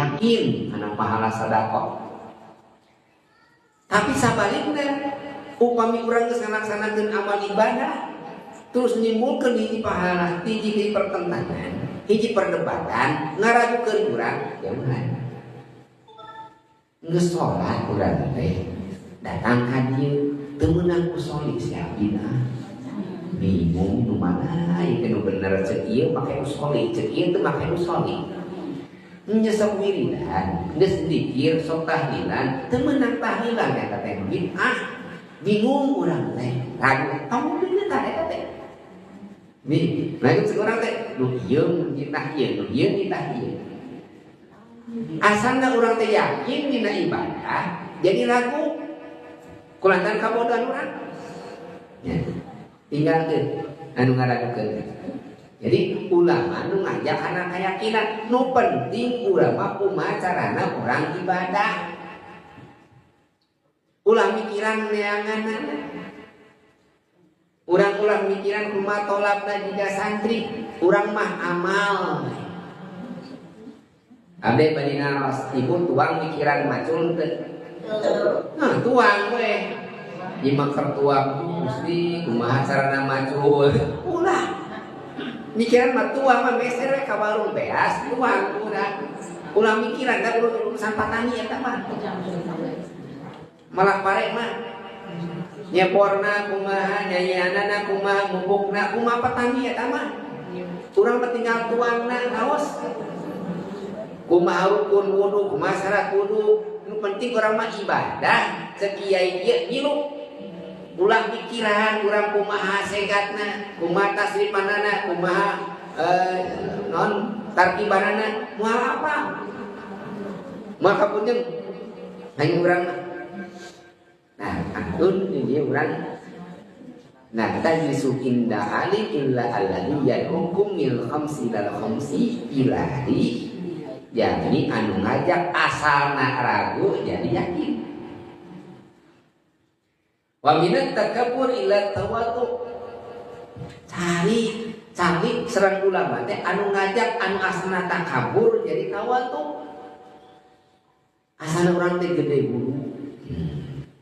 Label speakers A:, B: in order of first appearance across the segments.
A: Yakin kana pahala sedekah. Tapi sabalikna upami urang geus ngalaksanakeun amal ibadah terus nimbulkeun hiji pahala, hiji pertentangan, hiji perdebatan, ngaragukeun urang, jauhan. Geus salat urang teh datang ka dieu teu meunang usoli si abdi mah. Bingung nu mana ieu teh nu bener ceuk ieu make usoli, ceuk ieu teu make usoli. Nyesep wiridan, geus zikir sok tahlilan, teu meunang tahlilan eta teh bid'ah. Bingung urang teh. Ragu kamu deui tah eta teh. Nih, lain ceuk urang teh nu ieu nitah ieu, nu ieu nitah ieu. Asalna urang teh yakin dina ibadah, jadi ragu kulantaran kabodohan urang. Ya, tinggalkeun anu ngaragukeun. Jadi ulama nu ngajak kana keyakinan, nu penting ulama kumaha carana urang ibadah. Ulah mikiran neanganna. Urang ulah mikiran kumaha tolabna jiga santri, urang mah amal. Abdi bari naros, ibu tuang mikiran macul teu? Nah, tuang we. Ieu keur tuang Gusti kumaha carana macul. Ulah. Mikiran mah tuang mah meser we ka warung beas, tuang ulah. Ulah mikiran da urusan patani eta mah. Malah pare mah. Nyeporna kumaha, nyanyianana kumaha, mupukna kumaha petani eta mah. Urang mah tinggal tuangna raos. Kumaha rukun wudu, kumaha syarat wudu, nu penting urang mah ibadah, ceuk kiai ieu ngilu. Ulah pikiran urang kumaha segatna, kumaha tasrifanana, kumaha non tarkibanana, moal apa. Moal kapunjeng hanya urang mah. Nah, antun ini urang. Nah, tajlisu inda alim illa alladhi yad'ukum mil khamsi lal khamsi ilahi. Jadi anu ngajak asalna ragu jadi yakin. Wa minat takabbur ila tawadu. Cari cari serang ulama teh anu ngajak anu asalna takabur jadi tawadu. Asalna urang teh gede bulu.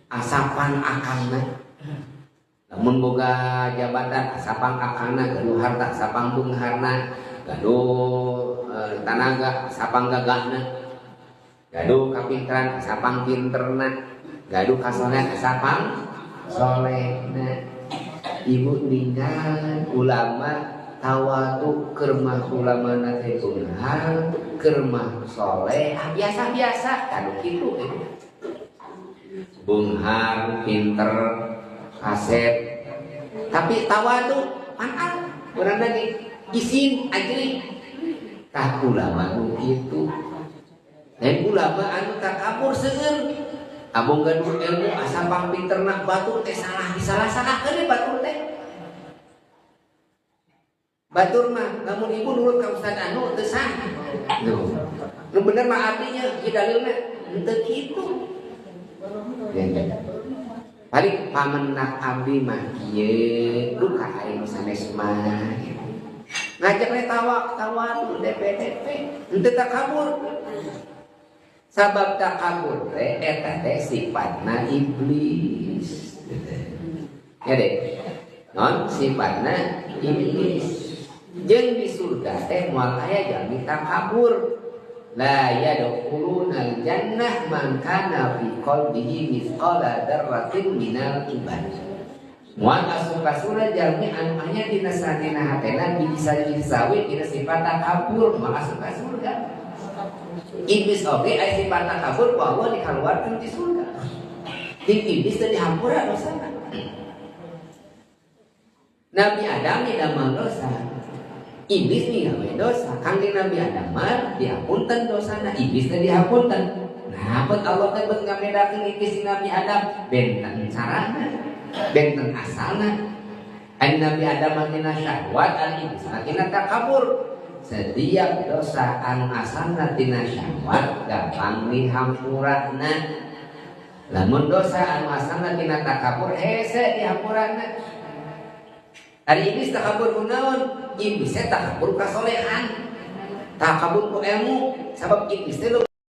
A: Asapan akangna. Lamun boga jabatan asapan akangna, gaduh harta asapan beungharna, gaduh tanaga sapang gagahna, gaduh kapinteran sapang pinterna, gaduh kasolehan sapang solehna. Ibu ninggal ulama tawadu keur mah ulama teh beunghar, keur mah soleh, biasa-biasa kanu kitu ibu. Beunghar, pinter, kasep, tapi tawadu panal urang lagi isin ajri. Tah ulama nu kitu. Lain ulama anu takabur seueur. Abong gaduh ilmu asa pangpinterna batur teh salah disalah-salahkeun batur teh. Batur mah lamun ibu nurut ka ustad anu teu sah. Nu bener mah abdinya ieu dalilna henteu kitu. Paling pamenak abdi mah kieu duka aing sanes mah. Ngajak we tawak tawadu DPDP henteu takabur. Sabab takabur teh eta teh sifatna iblis. Ya deh. Non sifatna iblis. Jeung di surga teh moal aya jalmi takabur. La yadkhulunal jannah man kana fi qalbihi mithqala dzarratin minal kibar. Moal asup ka surga jalmi anu aya dina sadina hatena biji sawi dina sifat takabur moal asup ka surga. Iblis oge aya sifat takabur ku Allah dikaluarkeun ti surga. Ti iblis teh dihampura dosana. Nabi Adam tidak dosa. Iblis nih dosa. Kangjeng Nabi Adam mah dihapunten dosana, iblis teh dihapunten. Nah, pun Allah teh beut ngabedakeun iblis jeung Nabi Adam, benten carana, benten asalna. Ari Nabi Adam mah tina syahwat, ari iblis mah tina takabur. Setiap dosa anu asalna tina syahwat gampang dihampurana. Lamun dosa anu asalna tina takabur hese dihampurana. Ari iblis takabur ku naon? Iblis teh takabur kasolehan, takabur ku ilmu. Sabab iblis teh